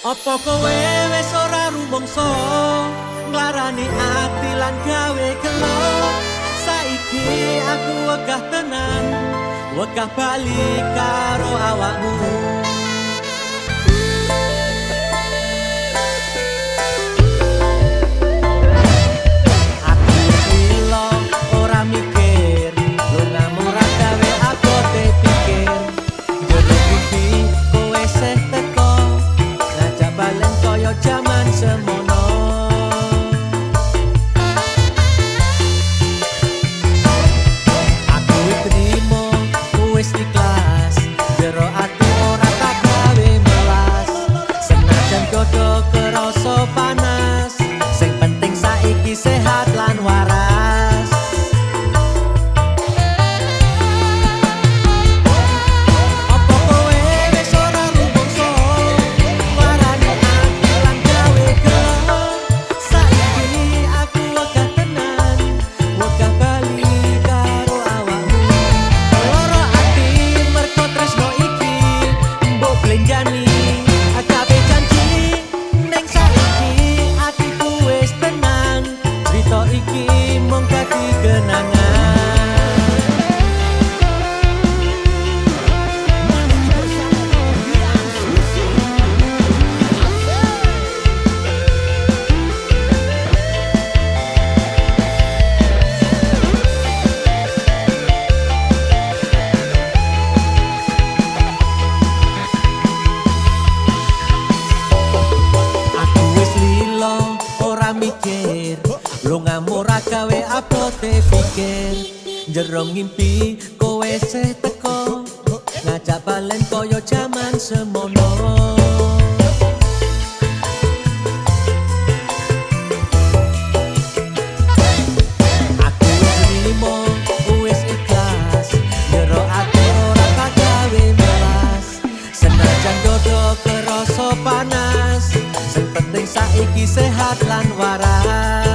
Apa kowe wis ora rumangsa nglarani ati lan gawe gelo? Saiki aku wegah tenan, wegah bali karo awakmu. Aku wis lilo ora mikir, lungamu ra gawe abote pikir. Jero mimpi kowe seh teko, ngajak balen kaya jaman semono. Aku wis trimo, wis ikhlas, jero ati ora tak gawe melas. Senajan dodo kerasa panas, sing penting saiki sehat lan waras. Apa kowe wis ora rumangsa nglarani ati lan gawe gelo? Saiki aku wegah tenan, wegah bali karo awakmu. Lara ati merko tresno iki mbok blenjani kabeh janji. Ning saiki atiku wis tenang, crita iki mung dadi kenangan. Masih bersama Dian Susi. Aku wis lilo ora mikir, lungamu ora gawe abote pikir. Jero ngimpi kowe seh teko, ngajak balen kaya jaman semono. Aku wis nrimo, wis ikhlas, jero ati ora tak gawe melas. Senajan dodo kerasa panas, sing penting saiki sehat lan waras.